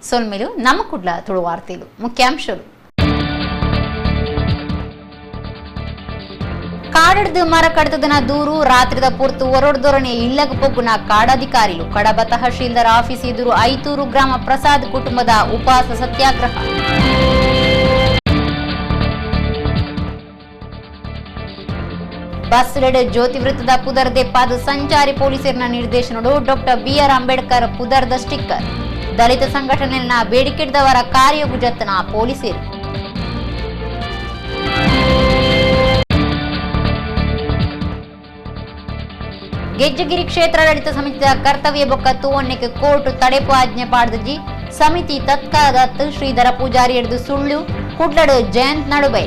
ಸೊಲ್ಮೆಲು ನಮ್ಮ ಕುಡ್ಲ ತುಳು ವಾರ್ತೆಲು ಮುಖ್ಯಾಂಶಗಳು. ಕಾಡಡ್ದು ಮರ ಕಡ್ತದನ ದೂರು ರಾತ್ರಿದ ಪೂರ್ತು ಒರೊಡ್ದೊರನೆ ಇಲ್ಲಗ ಪೊಗ್ಗುನ ಕಾಡಾಧಿಕಾರಿಲು. ಕಡಬ ತಹಶೀಲ್ದಾರ್ ಆಫೀಸ್ ಎದುರು ಐತೂರು ಗ್ರಾಮ ಪ್ರಸಾದ್ ಕುಟುಂಬದ ಉಪವಾಸ ಸತ್ಯಾಗ್ರಹ. ಬಸ್ ರೆಡ್ ಜ್ಯೋತಿ ವೃತ್ತದ ಪುದರ್ದೆ ಪಾದ ಸಂಚಾರಿ ಪೊಲೀಸರಿನ ನಿರ್ದೇಶನಡು doctor B R Ambedkar ಪುದರ್ದ sticker. Dalit ಸಂಘಟನೆಯ ಬೇಡಿಕೆಡ್ದವರ ಕಾರ್ಯಗುಜತ್ತನ ಪೊಲೀಸರು. ಗೆಜ್ಜಗಿರಿ ಕ್ಷೇತ್ರಾಡಳಿತ ಸಮಿತಿಯ ಕರ್ತವ್ಯ ಬೊಕ್ಕ ತೂವನ್ನೆಗೆ ಕೋರ್ಟ್ ತಡೆಪು ಆಜ್ಞೆ ಪಾಡ್ದಜಿ ಸಮಿತಿ ತತ್ಕಾಲದತ್ತು ಶ್ರೀಧರ ಪೂಜಾರಿ ಹಿಡಿದು ಸುಳ್ಳು ಕುಡ್ಲಡು ಜಯಂತ್ ನಡುಬೈ.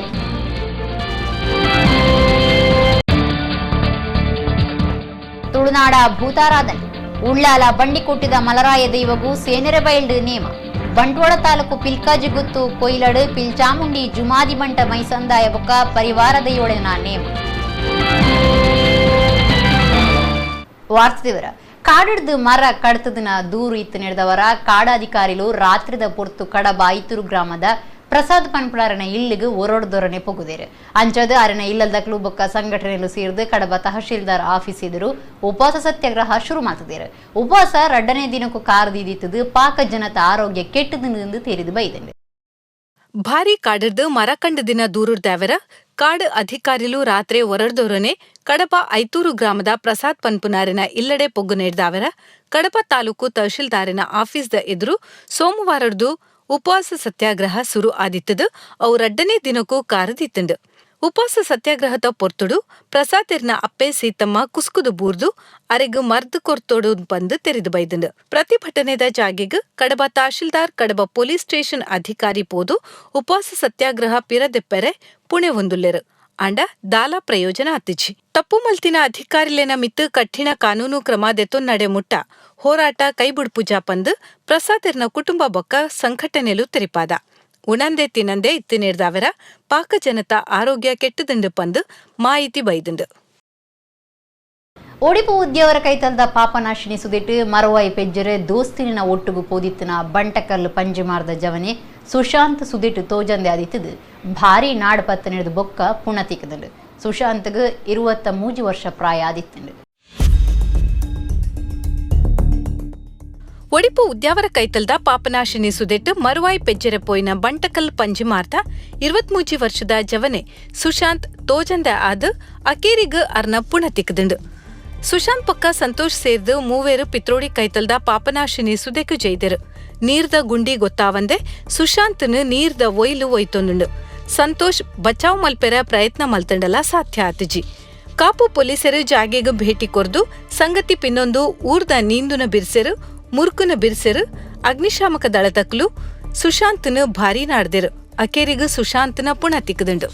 ತುಳುನಾಡ ಭೂತಾರಾಧನೆ ಉಳ್ಳಾಲ ಬಂಡಿಕೊಟ್ಟಿದ ಮಲರಾಯ ದೈವಗೂ ಸೇನೆರೆ ಬೈಲ್ಡ್ ನೇಮ. ಬಂಟ್ವಾಳ ತಾಲೂಕು ಪಿಲ್ಕಾಜಿ ಗುತ್ತು ಕೊಯ್ಲಡು ಪಿಲ್ಚಾಮುಂಡಿ ಜುಮಾದಿ ಬಂಟ ಮೈಸಂದಾಯ ಬೊಕ್ಕ ಪರಿವಾರ ದೈವೊಳೆನ ನೇಮ. ವಾರ್ತೆ ವಿವರ. ಕಾಡಿಡ್ದು ಮರ ಕಡ್ತದನ ದೂರು ಇತ್ತು ನಡೆದವರ ಕಾಡಾಧಿಕಾರಿಲು ರಾತ್ರಿದ ಪೊರ್ತು ಕಡಬ ಐತೂರು ಗ್ರಾಮದ ಪ್ರಸಾದ್ ಪನ್ಪುಳಾರನ ಇಲ್ಲಿಗೆ ಒರೊಡ್ದೊರನೆ ಪೊಗುದೇರು. ಅಂಚದು ಅರನ ಇಲ್ಲದಕ್ಲು ಬೊಕ್ಕ ಸಂಘಟನೆಲು ಸೇರ್ದು ಕಡಬ ತಹಶೀಲ್ದಾರ್ ಆಫೀಸ್ ಎದುರು ಉಪವಾಸ ಸತ್ಯಾಗ್ರಹ ಶುರು ಮಾಡ್ತಿದ್ದೇರು. ಉಪವಾಸ ರಡ್ಡನೇ ದಿನಕ್ಕೂ ಕಾರದಿದ್ದಿತ್ತದು ಪಾಕ ಜನತ ಆರೋಗ್ಯ ಕೆಟ್ಟದನ್ನು ತೆರೆದು ಬೈದಂಡು. ಭಾರಿ ಕಾಡಿರ್ದು ಮರ ಕಂಡ ದಿನ ದೂರುರ್ದಾವರ ಕಾಡು ಅಧಿಕಾರಿಲು ರಾತ್ರಿ ಒರಡ್ದೊರನೆ ಕಡಪ ಐತೂರು ಗ್ರಾಮದ ಪ್ರಸಾದ್ ಪನ್ಪುನಾರಿನ ಇಲ್ಲಡೆ ಪೊಗ್ಗು ನೀಡ್ದಾವರ ಕಡಪ ತಾಲೂಕು ತಹಶೀಲ್ದಾರಿನ ಆಫೀಸ್ದ ಎದುರು ಸೋಮವಾರದ್ದು ಉಪವಾಸ ಸತ್ಯಾಗ್ರಹ ಸುರು ಆದಿತ್ತದು. ಅವು ರಡ್ಡನೇ ದಿನಕ್ಕೂ ಕಾರದಿತ್ತಂಡು. ಉಪವಾಸ ಸತ್ಯಾಗ್ರಹದ ಪೊರ್ತುಡು ಪ್ರಸಾದಿರ್ನ ಅಪ್ಪೆ ಸೀತಮ್ಮ ಕುಸ್ಕುದು ಬೂರ್ದು ಅರೆಗು ಮರ್ದು ಕೊರ್ತೋಡು ಬಂದು ತೆರೆದು ಬೈದಂಡು. ಪ್ರತಿಭಟನೆದ ಜಾಗೆಗ್ ಕಡಬ ತಹಶೀಲ್ದಾರ್ ಕಡಬ ಪೊಲೀಸ್ ಸ್ಟೇಷನ್ ಅಧಿಕಾರಿ ಪೋದು ಉಪವಾಸ ಸತ್ಯಾಗ್ರಹ ಪಿರದೆಪ್ಪೆರೆ ಪುಣೆ ಹೊಂದುಲ್ಲೆರು. ಆಂಡ ದಾಲ ಪ್ರಯೋಜನ ಅತ್ತಿಜಿ. ತಪ್ಪು ಮಲ್ತಿನ ಅಧಿಕಾರಿಲೇನ ಮಿತ್ತು ಕಠಿಣ ಕಾನೂನು ಕ್ರಮ ದೆತೊನ್ನಡೆ ಮುಟ್ಟ ಹೋರಾಟ ಕೈಬುಡ್ಪುಜಾ ಪಂದು ಪ್ರಸಾದಿರ್ನ ಕುಟುಂಬ ಬೊಕ್ಕ ಸಂಘಟನೆಲು ತೆರಿಪಾದ. ಉಣಂದೆ ತಿನಂದೆ ಇತ್ತು ನೀಡ್ದಾವರ ಪಾಕ ಜನತಾ ಆರೋಗ್ಯ ಕೆಟ್ಟದುಂಡು ಪಂದು ಮಾಹಿತಿ ಬೈದುಂಡು. ಒಡಿಪು ಉದ್ಯವರ ಕೈತಲ್ದ ಪಾಪನಾಶಿನಿ ಸುದಿಟ್ಟು ಮರವಾಯಿ ಪೆಜ್ಜರೆ ದೋಸ್ತಿನ ಒಟ್ಟುಗು ಪೋದಿತ್ತಿನ ಬಂಟಕಲ್ಲು ಪಂಜಿಮಾರ್ದ ಜವನೆ ಸುಶಾಂತ್ ಸುದಿಟ್ಟು ತೋಜಂದೆ ಆದಿತ್ತದು ಭಾರಿ ನಾಡ್ ಪತ್ತ ನಡೆದು ಬೊಕ್ಕ ಪುಣ ತಿಕ್ಕದಂಡು. ಸುಶಾಂತ್ಗ್ 23 ವರ್ಷ ಪ್ರಾಯ ಆದಿತ್ತಂಡು. ಒಡಿಪು ಉದ್ಯಾವರ ಕೈತಲ್ದ ಪಾಪನಾಶಿನಿ ಸುದೆಟ್ಟು ಮರುವಾಯಿ ಪೆಜ್ಜರೆ ಪೋಯಿನ ಬಂಟಕಲ್ ಪಂಜಿಮಾರ್ದ 23 ವರ್ಷದ ಜವನೆ ಸುಶಾಂತ್ ತೋಜಂದ ಆದ್ ಅಕೇರಿಗ್ ಅರ್ನ ಪುಣ ತಿಕ್ಕದಂಡು. ಸುಶಾಂತ್ ಪಕ್ಕ ಸಂತೋಷ್ ಸೇರ್ದು ಮೂವೇರು ಪಿತ್ರೋಡಿ ಕೈತಲ್ದ ಪಾಪನಾಶಿನಿ ಸುದೆಕು ಜೈದರು. ನೀರ್ದ ಗುಂಡಿ ಗೊತ್ತಾವಂದೆ ಸುಶಾಂತ್ನ ನೀರ್ದ ಒಯ್ಲು ಒಯ್ತೊಂದುಂಡು. ಸಂತೋಷ್ ಬಚಾವ್ ಮಲ್ಪೆರ ಪ್ರಯತ್ನ ಮಲ್ತಂಡಲ ಸಾಧ್ಯ ಆತಿಜಿ. ಕಾಪು ಪೊಲೀಸರು ಜಾಗೆಗ್ ಭೇಟಿ ಕೊರ್ದು ಸಂಗತಿ ಪಿನ್ನೊಂದು ಊರ್ದ ನೀಂದುನ ಬಿರ್ಸೆರು ಮುರ್ಕುನ ಬಿರ್ಸೆರು ಅಗ್ನಿಶಾಮಕ ದಳತಕ್ಲು ಸುಶಾಂತ್ನ ಭಾರಿ ನಾಡ್ದೆರು. ಅಕೇರಿಗು ಸುಶಾಂತ್ನ ಪುಣ ತಿಕ್ಕದುಂಡು.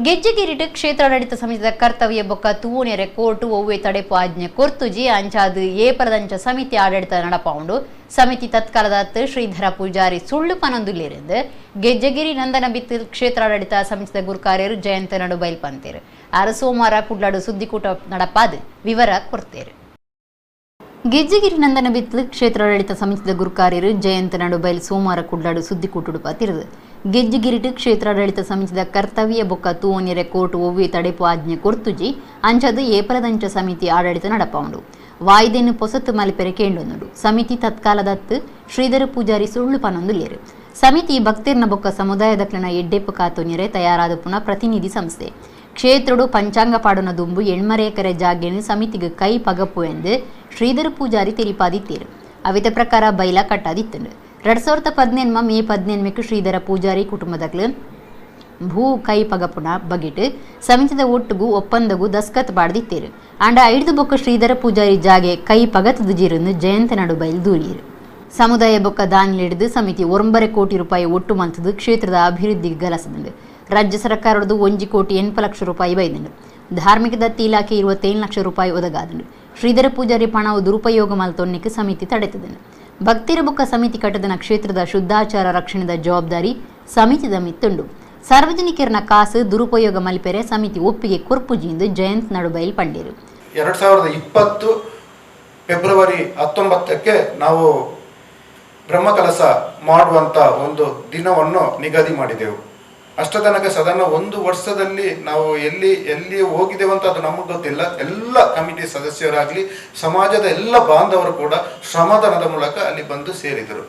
ಗೆಜ್ಜೆಗಿರಿಟ್ ಕ್ಷೇತ್ರಾಡಳಿತ ಸಮಿತಿದ ಕರ್ತವ್ಯ ಬೊಕ್ಕ ತೂವನೆರೆ ಕೋರ್ಟು ಒವ್ವೆ ತಡೆಪು ಆಜ್ಞೆ ಕೊರ್ತುಜಿ ಅಂಚಾದು ಏಪರದಂಚ ಸಮಿತಿ ಆಡಳಿತ ನಡಪಾವುಂಡು. ಸಮಿತಿ ತತ್ಕಾಲದ ಶ್ರೀಧರ ಪೂಜಾರಿ ಸುಳ್ಳು ಪನೊಂದುಲ್ಲೇರಿಂದು ಗೆಜ್ಜೆಗಿರಿ ನಂದನ ಬಿತ್ತು ಕ್ಷೇತ್ರಾಡಳಿತ ಸಮಿತಿದ ಗುರುಕಾರ್ಯರು ಜಯಂತ ನಡು ಬೈಲ್ಪಂತೇರು. ಆರು ಸೋಮವಾರ ಕುಡ್ಲಾಡು ಸುದ್ದಿಕೂಟ ನಡಪಾದು ವಿವರ ಕೊಡ್ತೇರು. ಗೆಜ್ಜೆಗಿರಿ ನಂದನ ಬಿತ್ತು ಕ್ಷೇತ್ರಾಡಳಿತ ಸಮಿತಿದ ಗುರುಕಾರ್ಯರು ಜಯಂತ ನಡುಬೈಲ್ ಸೋಮವಾರ ಕುಡ್ಲಾಡು ಸುದ್ದಿಕೂಟುಡು ಪತಿರುದು. ಗೆಜ್ಜೆಗಿರಿಟ್ ಕ್ಷೇತ್ರಾಡಳಿತ ಸಮಿತಿದ ಕರ್ತವ್ಯ ಬೊಕ್ಕ ತೂವನೆರೆ ಕೋರ್ಟ್ ಒವ್ವೆ ತಡೆಪು ಆಜ್ಞೆ ಕೊರ್ತುಜಿ ಅಂಚದು ಏಪರದಂಚ ಸಮಿತಿ ಆಡಳಿತ ನಡಪಾವುಂಡು. ವಾಯ್ದೆನು ಪೊಸತ್ತು ಮಲಿಪೆರೆ ಕೇಂಡೊಂದುಂಡು. ಸಮಿತಿ ತತ್ಕಾಲದತ್ತು ಶ್ರೀಧರ ಪೂಜಾರಿ ಸುಳ್ಳು ಪನೊಂದುಲ್ಲೇರು. ಸಮಿತಿ ಭಕ್ತಿರ್ನ ಬೊಕ್ಕ ಸಮುದಾಯದಕ್ಲನ ಎಡ್ಡೆಪ್ಪು ಕಾತೊನ್ಯರೆ ತಯಾರಾದ ಪುನಃ ಪ್ರತಿನಿಧಿ ಸಂಸ್ಥೆ. ಕ್ಷೇತ್ರಡು ಪಂಚಾಂಗ ಪಾಡುನ ದುಂಬು 8 ಎಕರೆ ಜಾಗೆನು ಸಮಿತಿಗೆ ಕೈ ಪಗಪು ಎಂದು ಶ್ರೀಧರ ಪೂಜಾರಿ ತೆರಿಪಾದಿತ್ತೇರು. ಅವಿತ ಪ್ರಕಾರ ಬೈಲ ಕಟ್ಟಾದಿತ್ತಂಡು. 2018 ಮೇ 18 ಶ್ರೀಧರ ಪೂಜಾರಿ ಕುಟುಂಬದಕ್ಲು ಭೂ ಕೈ ಪಗಪುನ ಬಗೆಟ್ ಸಮಿತಿದ ಒಟ್ಟುಗು ಒಪ್ಪಂದಗೂ ದಸ್ಕತ್ ಬಾಡ್ದಿತ್ತೇರು. ಆಂಡ 5 ಬೊಕ್ಕ ಶ್ರೀಧರ ಪೂಜಾರಿ ಜಾಗೆ ಕೈ ಪಗತದ ಜೀರನ್ನು ಜಯಂತ ನಡುಬೈಲ್ ದೂರಿಯರು. ಸಮುದಾಯ ಬೊಕ್ಕ ದಾನಿಲಿಡಿದು ಸಮಿತಿ 9 ಕೋಟಿ ರೂಪಾಯಿ ಒಟ್ಟು ಮಂತದ್ದು ಕ್ಷೇತ್ರದ ಅಭಿವೃದ್ಧಿಗೆ ಗಲಸದಂಡು. ರಾಜ್ಯ ಸರ್ಕಾರದ್ದು 1 ಕೋಟಿ 8 ಲಕ್ಷ ರೂಪಾಯಿ ಬೈದಂಡು. ಧಾರ್ಮಿಕ ದತ್ತಿ ಇಲಾಖೆ 27 ಲಕ್ಷ ರೂಪಾಯಿ ಒದಗಾದಂಡು. ಶ್ರೀಧರ ಪೂಜಾರಿ ಪಣವು ದುರುಪಯೋಗ ಮಲ್ತೊನ್ನಿಗೆ ಸಮಿತಿ ತಡೆತದಂಡು. ಭಕ್ತಿರ ಬೊಕ್ಕ ಸಮಿತಿ ಕಟ್ಟದನ ಕ್ಷೇತ್ರದ ಶುದ್ಧಾಚಾರ ರಕ್ಷಣೆದ ಜವಾಬ್ದಾರಿ ಸಮಿತಿದ ಮಿತ್ತುಂಡು. ಸಾರ್ವಜನಿಕರನ ಕಾಸು ದುರುಪಯೋಗ ಮಲ್ಪೆರೆ ಸಮಿತಿ ಒಪ್ಪಿಗೆ ಕೊರ್ಪುಜಿಂದು ಜಯಂತ್ ನಡುಬೈಲ್ ಪಂಡೇರು. 2020 February 19ಕ್ಕೆ ನಾವು ಬ್ರಹ್ಮಕಲಶ ಮಾಡುವಂಥ ಒಂದು ದಿನವನ್ನು ನಿಗದಿ ಮಾಡಿದೆವು. ಅಷ್ಟ ತನಕ ಸಾಧಾರಣ ಒಂದು ವರ್ಷದಲ್ಲಿ ನಾವು ಎಲ್ಲಿ ಎಲ್ಲಿ ಹೋಗಿದ್ದೇವೆ ಅಂತ ಅದು ನಮಗೆ ಗೊತ್ತಿಲ್ಲ. ಎಲ್ಲ ಕಮಿಟಿ ಸದಸ್ಯರಾಗಲಿ, ಸಮಾಜದ ಎಲ್ಲ ಬಾಂಧವರು ಕೂಡ ಶ್ರಮದಾನದ ಮೂಲಕ ಅಲ್ಲಿ ಬಂದು ಸೇರಿದರು.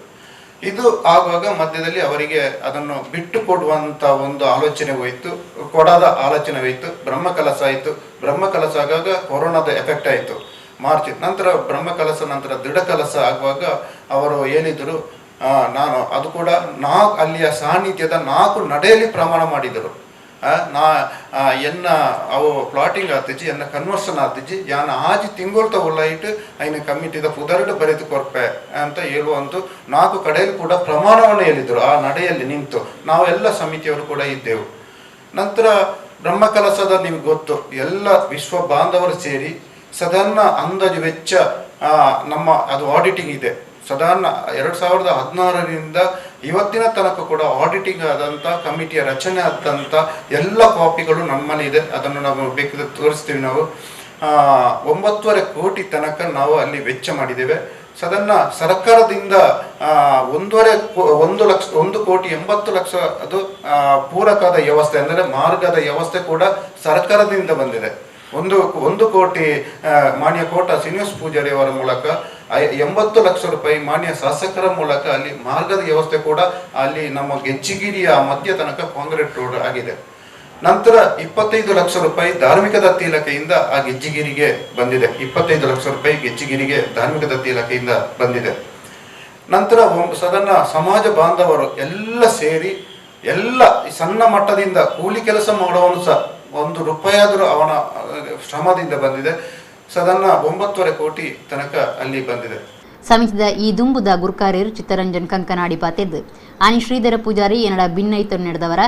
ಇದು ಆಗುವಾಗ ಮಧ್ಯದಲ್ಲಿ ಅವರಿಗೆ ಅದನ್ನು ಬಿಟ್ಟು ಕೊಡುವಂಥ ಒಂದು ಆಲೋಚನೆ ಹೋಯಿತು, ಕೊಡದ ಆಲೋಚನೆ ಹೋಯಿತು. ಬ್ರಹ್ಮಕಲಶ ಆಯಿತು. ಬ್ರಹ್ಮಕಲಶ ಆಗಾಗ ಕೊರೋನಾದ ಎಫೆಕ್ಟ್ ಆಯಿತು ಮಾರ್ಚ್. ನಂತರ ಬ್ರಹ್ಮಕಲಶ ನಂತರ ದೃಢಕಲಶ ಆಗುವಾಗ ಅವರು ಹೇಳಿದರು, ನಾನು ಅದು ಕೂಡ ಅಲ್ಲಿಯ ಸಾನ್ನಿಧ್ಯದ 4 ನಡೆಯಲ್ಲಿ ಪ್ರಮಾಣ ಮಾಡಿದರು. ನಾ ಎನ್ನ ಅವು ಪ್ಲಾಟಿಂಗ್ ಆತಿಜಿ, ಎನ್ನ ಕನ್ವರ್ಷನ್ ಆತಿಜಿ, ಯಾನ ಆಜಿ ತಿಂಗೊಳ್ತ ಉಳ್ಳಾಯಿಟ್ಟು ಐನ ಕಮಿಟಿದ ಪುದರಡು ಬರೆದು ಕೊರ್ಪೆ ಅಂತ ಹೇಳುವಂತು 4 ಕಡೆಯಲ್ಲಿ ಕೂಡ ಪ್ರಮಾಣವನ್ನು ಹೇಳಿದರು. ಆ ನಡೆಯಲ್ಲಿ ನಿಂತು ನಾವೆಲ್ಲ ಸಮಿತಿಯವರು ಕೂಡ ಇದ್ದೆವು. ನಂತರ ಬ್ರಹ್ಮಕಲಶದ ನಿಮ್ಗೆ ಗೊತ್ತು, ಎಲ್ಲ ವಿಶ್ವ ಬಾಂಧವರು ಸೇರಿ ಸಾಧಾರಣ ಅಂದಾಜು ವೆಚ್ಚ ನಮ್ಮ ಅದು ಆಡಿಟಿಂಗ್ ಇದೆ. ಸಾಧಾರಣ 2016ರಿಂದ ಇವತ್ತಿನ ತನಕ ಕೂಡ ಆಡಿಟಿಂಗ್ ಆದಂಥ ಕಮಿಟಿಯ ರಚನೆ ಆದಂಥ ಎಲ್ಲ ಕಾಪಿಗಳು ನಮ್ಮಲ್ಲಿ ಇದೆ. ಅದನ್ನು ನಾವು ಬೇಕಿದ್ರೆ ತೋರಿಸ್ತೀವಿ. ನಾವು 9.5 ಕೋಟಿ ತನಕ ನಾವು ಅಲ್ಲಿ ವೆಚ್ಚ ಮಾಡಿದ್ದೇವೆ. ಸಾಧಾರಣ ಸರ್ಕಾರದಿಂದ 1.5 ಲಕ್ಷ 1 ಕೋಟಿ 80 ಲಕ್ಷ ಅದು ಪೂರಕದ ವ್ಯವಸ್ಥೆ, ಅಂದರೆ ಮಾರ್ಗದ ವ್ಯವಸ್ಥೆ ಕೂಡ ಸರ್ಕಾರದಿಂದ ಬಂದಿದೆ. 1 ಕೋಟಿ ಮಾನ್ಯ ಕೋಟ ಶ್ರೀನಿವಾಸ ಪೂಜಾರಿ ಅವರ ಮೂಲಕ, 80 ಲಕ್ಷ ರೂಪಾಯಿ ಮಾನ್ಯ ಶಾಸಕರ ಮೂಲಕ ಅಲ್ಲಿ ಮಾರ್ಗದ ವ್ಯವಸ್ಥೆ ಕೂಡ ಅಲ್ಲಿ ನಮ್ಮ ಗೆಜ್ಜಿಗಿರಿಯ ಮಧ್ಯ ತನಕ ಕಾಂಕ್ರೀಟ್ ರೋಡ್ ಆಗಿದೆ. ನಂತರ 25 ಲಕ್ಷ ರೂಪಾಯಿ ಧಾರ್ಮಿಕ ದತ್ತಿ ಇಲಾಖೆಯಿಂದ ಆ ಗೆಜ್ಜಿಗಿರಿಗೆ ಬಂದಿದೆ. 25 ಲಕ್ಷ ರೂಪಾಯಿ ಗೆಜ್ಜಿಗಿರಿಗೆ ಧಾರ್ಮಿಕ ದತ್ತಿ ಇಲಾಖೆಯಿಂದ ಬಂದಿದೆ. ನಂತರ ಸಾಧಾರಣ ಸಮಾಜ ಬಾಂಧವರು ಎಲ್ಲ ಸೇರಿ ಎಲ್ಲ ಸಣ್ಣ ಮಟ್ಟದಿಂದ ಕೂಲಿ ಕೆಲಸ ಮಾಡುವವನು ಸಹ 1 ರೂಪಾಯಿಯಾದರೂ ಅವನ ಶ್ರಮದಿಂದ ಬಂದಿದೆ. ಸಾಧಾರಣ 9.5 ಕೋಟಿ ತನಕ ಅಲ್ಲಿ ಬಂದಿದೆ. ಸಮಿತಿದ ಈ ದುಂಬುದ ಗುರ್ಕಾರ್ಯರು ಚಿತ್ತರಂಜನ್ ಕಂಕನಾಡಿ ಪಾತೆದ್ದು ಆನಿ ಶ್ರೀಧರ ಪೂಜಾರಿ ಏನಡ ಭಿನ್ನೈತರು ನಡೆದವರ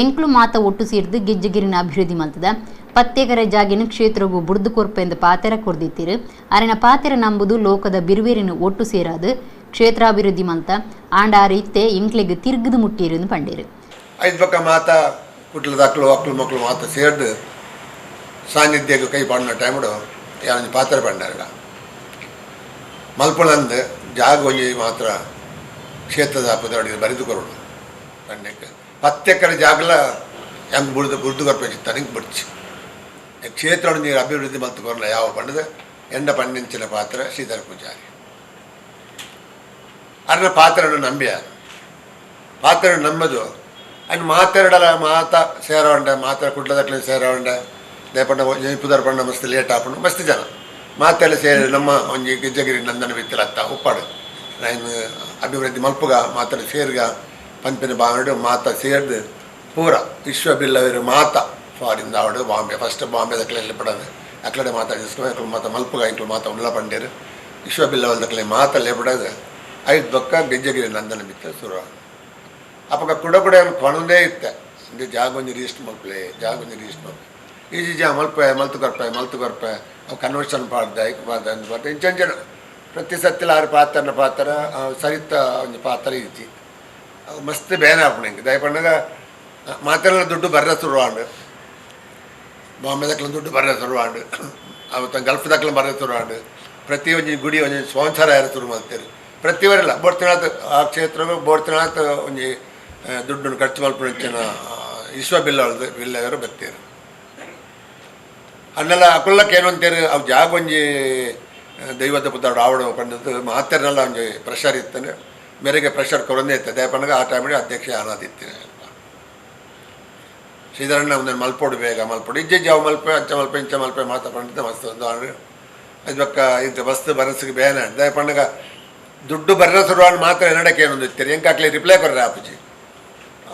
ಎಂಕ್ಲು ಮಾತ ಒಟ್ಟು ಸೇರ್ದು ಗೆಜ್ಜಗಿರಿನ ಅಭಿವೃದ್ಧಿ ಮಲ್ತದ ಪತ್ತೆಕರೆ ಜಾಗಿನ ಕ್ಷೇತ್ರಗೂ ಬುಡ್ದು ಕೊರ್ಪೆಂದು ಪಾತೆರ ಕೊರ್ದಿತ್ತೀರು. ಅರೆನ ಪಾತೆರ ನಂಬುದು ಲೋಕದ ಬಿರುವೇರಿನ ಒಟ್ಟು ಸೇರಾದು ಕ್ಷೇತ್ರಾಭಿವೃದ್ಧಿ ಮಲ್ತ ಆಂಡ ಆ ರೀತೆ ಎಂಕ್ಲೆಗ್ ತಿರ್ಗದು ಮುಟ್ಟೀರು ಪಂಡೇರು. ಐದು ಪಕ್ಕ ಮಾತ ಕುಟ್ಲದ ಅಕ್ಲು ಅಕ್ಲು ಮಕ್ಕಳು ಮಾತ ಸೇರ್ದು ಸಾನ್ನಿಧ್ಯಕ್ಕೆ ಕೈ ಪಾಡಿನ ಟೈಮ್ಡು ಯಾರೊಂಜಿ ಪಾತ್ರ ಪಂಡಾರ ಮಲ್ಪುಳಂದು ಜಾಗ ಒಂಜಿ ಮಾತ್ರ ಕ್ಷೇತ್ರದ ಪುದರಡಿ ಬರೆದು ಕೊರಡು ಪಂಡಕ್ಕೆ 10 ಎಕರೆ ಜಾಗಲ ಹೆಂಗೆ ಬುಡ್ದು ಬುಡ್ದು ಕೊರ್ಪೆ ಚಿತ್ತ ಬಿಡ್ಚಿ ಕ್ಷೇತ್ರ ನೀರು ಅಭಿವೃದ್ಧಿ ಮಲ್ತು ಕೊರಲ ಯಾವ ಪಂಡದ ಎಂಡ ಪಂಡಿಂಚಿನ ಪಾತ್ರ ಶ್ರೀಧರ ಪೂಜಾರಿ ಅರ್ನ ಪಾತ್ರನು ನಂಬಿಯ ಪಾತ್ರ ನಂಬದು ಅಂಡ್ ಮಾತೆರಡಲ ಮಾತ ಸೇರವಂಡೆ ಮಾತ್ರ ಕುಡ್ಲದಕ್ಲೆ ಸೇರವಂಡೆ ದೇಪಂಡ ಪುದರ್ ಪಂಡ ಮಸ್ತ್ ಲೇಟ್ ಆಪುಂಡು ಮಸ್ತ್ ಜನ ಮಾತೆಲ್ಲ ಸೇರಿ ನಮ್ಮ ಒಂಜಿ ಗೆಜ್ಜಗಿರಿ ನಂದನ ಬಿತ್ತಿಲತ್ತ ಉಪ್ಪಾಡು ನಾನು ಅಭಿವೃದ್ಧಿ ಮಲ್ಪುಗ ಮಾತ್ರ ಸೇರ್ಗ ಪಂಪಿನ ಬಾವಡು ಮಾತ ಸೇರ್ದು ಪೂರ ವಿಶ್ವ ಬಿಲ್ಲವರು ಮಾತ ಫಾರಿನ್ ಆವಡು ಬಾಂಬೆ ಫಸ್ಟ್ ಬಾಂಬೆ ದಕ್ಲೆ ಪಡದು ಅಕ್ಲಡೆ ಮಾತಾಡಿಸ್ಕೊ ಅಕ್ಲು ಮಾತ ಮಲ್ಪುಗ ಇಂಕ್ಲು ಮಾತ ಉಲ್ಲ ಪಂಡೇರು ವಿಶ್ವ ಬಿಲ್ಲವಲ್ ದಕ್ಲೆ ಮಾತ ಲೇಪಡದು ಐದು ಬೊಕ್ಕ ಗೆಜ್ಜಗಿರಿ ನಂದನ ಬಿತ್ತ ಶುರು. ಅಪಗ ಕುಡ ಕುಡ ಕೊಣದೇ ಇತ್ತೆ ಇಂದು ಜಾಗ ಒಂಜಿ ರಿಜಿಸ್ಟರ್ ಮಲ್ಪಲೆ, ಜಾಗ ಒಂಜಿ ರಿಜಿಸ್ಟರ್ ಮಲ್ಪಲೆ, ಈಜಿ ಜಾ ಮಲ್ಪೆ ಮಲ್ತು ಕೊರ್ಪೆ ಮಲ್ತು ಕೊರ್ಪೆ ಅವು ಕನ್ವರ್ಷನ್ ಪಾಡ್ದ ಐಕ್ ಪಾಡ್ದ ಅಂದ್ ಪಾಡ್ದ ಇಂಚಂಚನ ಪ್ರತಿ ಸತ್ತಿಲ ಆರು ಪಾತ್ರನ ಪಾತ್ರ ಸರಿತ ಒಂಜಿ ಪಾತ್ರ ಇಜ್ಜಿ. ಅವು ಮಸ್ತ್ ಬೇನೆ ಆಪುಂಡು ಎಂಕ್. ದಾಯೆ ಪನ್ನಗ ಮಾತೆರ್ಲ ದುಡ್ಡು ಬರ್ರೆ ಶುರು ಆಂಡ್, ಬಾಂಬೆ ದಕ್ಲ ದುಡ್ಡು ಬರ್ರೆ ಶುರು ಆಂಡ್, ಅವತ್ತು ಗಲ್ಫ್ ದಕ್ಲ ಬರ್ರೆ ಶುರು ಆಂಡ್. ಪ್ರತಿ ಒಂಜಿ ಗುಡಿ ಒಂಜಿ ಸ್ಪಾನ್ಸರ್ ಆಯೆರೆ ಶುರು ಮಲ್ತೆರ್. ಪ್ರತಿ ವರಲ ಬೋಡ್ತಿನಾಥ್ ಆ ಕ್ಷೇತ್ರಗ್ ಬೋಡ್ತಿನಾಥ್ ಒಂಜಿ ದುಡ್ಡು ಖರ್ಚು ಮಲ್ಪುನಂಚಿನ ವಿಶ್ವ ಬಿಲ್ಲವಲ್ದು ಬಿಲ್ಲವರು ಬತ್ತೆರ್. ಅನ್ನೆಲ್ಲ ಅಕುಲ್ಲಕ್ಕೆ ಏನು ಅಂತೀರಿ, ಅವು ಜಾಗ ಒಂಜಿ ದೈವದ ಪುದಾರ್ಡ್ ಆವಡು ಪಂಡದ್ದು ಮಾತೆರ್ನಲ್ಲ ಒಂಜಿ ಪ್ರೆಷರ್ ಇತ್ತಂದ್ರೆ ಮೇರೆಗೆ ಪ್ರೆಷರ್ ಕೊರೊಂದೇ ಇತ್ತು. ದಾಯೆ ಪನ್ನಗ ಆ ಟೈಮಿಗೆ ಅಧ್ಯಕ್ಷ ಆನಾದಿತ್ತಿನ ಶ್ರೀಧರಣ್ಣ ಒಂದನ್ನು ಮಲ್ಪೋಡು, ಬೇಗ ಮಲ್ಪೋಡು, ಇಜ್ಜೆ ಅವು ಮಲ್ಪೆ ಅಂಚ ಮಲ್ಪೆ ಇಂಚ ಮಲ್ಪೆ ಮಾತ ಪಂಡಿತ ಮಸ್ತ್ ಒಂದು ಅದು ಬೊಕ್ಕ ಇಂತ ಮಸ್ತ್ ಮನಸ್ಸಿಗೆ ಬೇನೆ. ದಾಯೆ ಪನ್ನಗ ದುಡ್ಡು ಬರ್ರ ಶುರುವಾನ್ ಮಾತ್ರ ಎನ್ನಡಕ್ಕೆ ಏನೊಂದು ಇತ್ತೀರಿ ಎಂಕ್ ಅಕ್ಲೆ ರಿಪ್ಲೈ ಕೊರ್ರೆ ಆಪುಜಿ.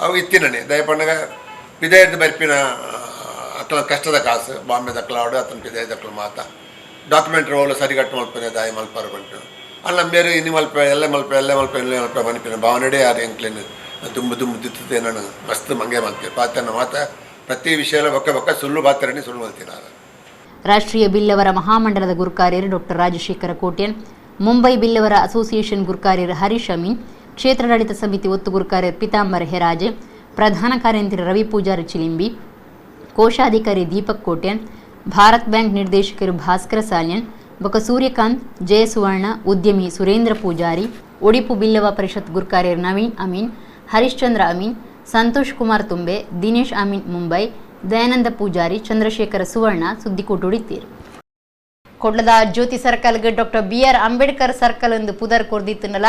ಅವು ಇತ್ತಿನನೆ ದಾಯೆ ಪನ್ನಗ ಪಿದಯರ್ದ್ ಬರ್ಪಿನ ಅಕ್ಲ ಕಷ್ಟದ ಕಾಸು ಬಾಂಬೆ ದಕ್ಲ ಆವಡು ಅತನ ಪಿದಯ ದಕ್ಲ ಮಾತ ಡಾಕ್ಯುಮೆಂಟ್ ರೋಲ್ ಸರಿಗಟ್ಟು ಮಲ್ಪನೆ ದಾಯ ಮಲ್ಪಾರ ಪಂಟು ಅಲ್ಲ ಮೇರು ಇನಿ ಮಲ್ಪೆ ಎಲ್ಲ ಮಲ್ಪೆ ಎಲ್ಲ ಮಲ್ಪೆ ಎಲ್ಲ ಮಲ್ಪೆ ಮನ್ಪಿನ ಭಾವನೆಡೇ ಯಾರು ಎಂಕ್ಲೇನು ದುಂಬು ದುಂಬು ದಿತ್ತದೆ ನಾನು ಮಸ್ತ್ ಮಂಗೆ ಮಲ್ತೆ ಪಾತ್ರನ ಮಾತ ಪ್ರತಿ ವಿಷಯ ಬೊಕ್ಕ ಬೊಕ್ಕ ಸುಳ್ಳು ಪಾತ್ರನೇ ಸುಳ್ಳು ಮಲ್ತಿನ. ರಾಷ್ಟ್ರೀಯ ಬಿಲ್ಲವರ ಮಹಾಮಂಡಲದ ಗುರುಕಾರ್ಯರು ಡಾಕ್ಟರ್ ರಾಜಶೇಖರ ಕೋಟ್ಯನ್, ಮುಂಬೈ ಬಿಲ್ಲವರ ಅಸೋಸಿಯೇಷನ್ ಗುರುಕಾರ್ಯರು ಹರೀಶ್ ಅಮೀನ್, ಕ್ಷೇತ್ರಾಡಳಿತ ಸಮಿತಿ ಒತ್ತು ಗುರುಕಾರ್ಯರು ಪಿತಾಂಬರ ಹೆರಾಜೆ, ಪ್ರಧಾನ ಕಾರ್ಯಂತ್ರಿ ರವಿ ಪೂಜಾರಿ ಚಿಲಿಂಬಿ, ಕೋಶಾಧಿಕಾರಿ ದೀಪಕ್ ಕೋಟ್ಯನ್, ಭಾರತ್ ಬ್ಯಾಂಕ್ ನಿರ್ದೇಶಕರು ಭಾಸ್ಕರ ಸಾಲ್ಯನ್, ಬೊಕ ಸೂರ್ಯಕಾಂತ್, ಜಯಸುವರ್ಣ, ಉದ್ಯಮಿ ಸುರೇಂದ್ರ ಪೂಜಾರಿ, ಒಡಿಪು ಬಿಲ್ಲವ ಪರಿಷತ್ ಗುರ್ಕಾರ್ಯರ್ ನವೀನ್ ಅಮೀನ್, ಹರಿಶ್ಚಂದ್ರ ಅಮೀನ್, ಸಂತೋಷ್ ಕುಮಾರ್ ತುಂಬೆ, ದಿನೇಶ್ ಅಮೀನ್ ಮುಂಬೈ, ದಯಾನಂದ ಪೂಜಾರಿ, ಚಂದ್ರಶೇಖರ ಸುವರ್ಣ ಸುದ್ದಿಕೂಟುಡಿತ್ತೀರು. ಕೊಡ್ಲದ ಜ್ಯೋತಿ ಸರ್ಕಲ್ಗೆ doctor B R Ambedkar circle ಎಂದು ಪುದರ್ ಕೊರ್ದಿತ್ತನಲ್ಲ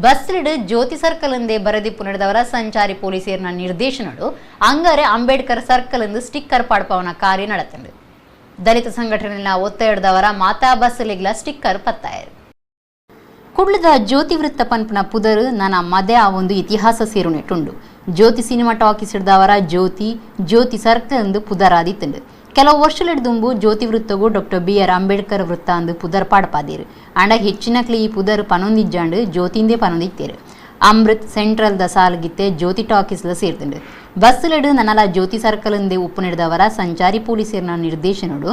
ಬಸ್ಲಿಡ್ ಜ್ಯೋತಿ ಸರ್ಕಲ್ ಎಂದೇ ಬರದಿಪ್ಪು ನಡೆದವರ ಸಂಚಾರಿ ಪೊಲೀಸರ್ನ ನಿರ್ದೇಶನಡು ಅಂಗಾರೆ ಅಂಬೇಡ್ಕರ್ ಸರ್ಕಲ್ ಎಂದು ಸ್ಟಿಕ್ಕರ್ ಪಾಡ್ಪವನ ಕಾರ್ಯ ನಡೆತಂಡು. ದಲಿತ ಸಂಘಟನೆಯ ಒತ್ತಾಯದವರ ಮಾತಾ ಬಸ್ಲಿಗ್ಲ ಸ್ಟಿಕ್ಕರ್ ಪತ್ತಾಯರು. ಕುಡ್ಲದ ಜ್ಯೋತಿ ವೃತ್ತ ಪನ್ಪನ ಪುದರ್ ನನ್ನ ಮದೆ ಆ ಒಂದು ಇತಿಹಾಸ ಸೇರುನೆಟ್ಟುಂಡು. ಜ್ಯೋತಿ ಸಿನಿಮಾ ಟಾಕೀಸ್ ಹಿಡ್ದವರ ಜ್ಯೋತಿ ಜ್ಯೋತಿ ಸರ್ಕಲ್ ಎಂದು ಪುದರಾದಿತ್ತುಂಡು. ಕೆಲವು ವರ್ಷಲಿಡ್ದುಂಬು ಜ್ಯೋತಿ ವೃತ್ತಗೂ doctor B R Ambedkar ವೃತ್ತ ಅಂದು ಪುದರ್ ಪಾಡ್ಪಾದೀರು. ಆಂಡ ಹೆಚ್ಚಿನಕ್ಲಿ ಈ ಪುದರ್ ಪನೊಂದಿಜ್ಜಾಂಡು ಜ್ಯೋತಿಂದೇ ಪನೊಂದಿತ್ತೇರು. ಅಮೃತ್ ಸೆಂಟ್ರಲ್ the ಸಾಲ್ಗಿತ್ತೆ ಜ್ಯೋತಿ ಟಾಕೀಸ್ಲ ಸೇರ್ದುಂಡು. ಬಸ್ಸುಲೆಡು ನನಲ ಜ್ಯೋತಿ ಸರ್ಕಲ್ ಎಂದೇ ಉಪ್ಪು ನಡೆದವರ ಸಂಚಾರಿ ಪೊಲೀಸರ್ನ ನಿರ್ದೇಶನಡು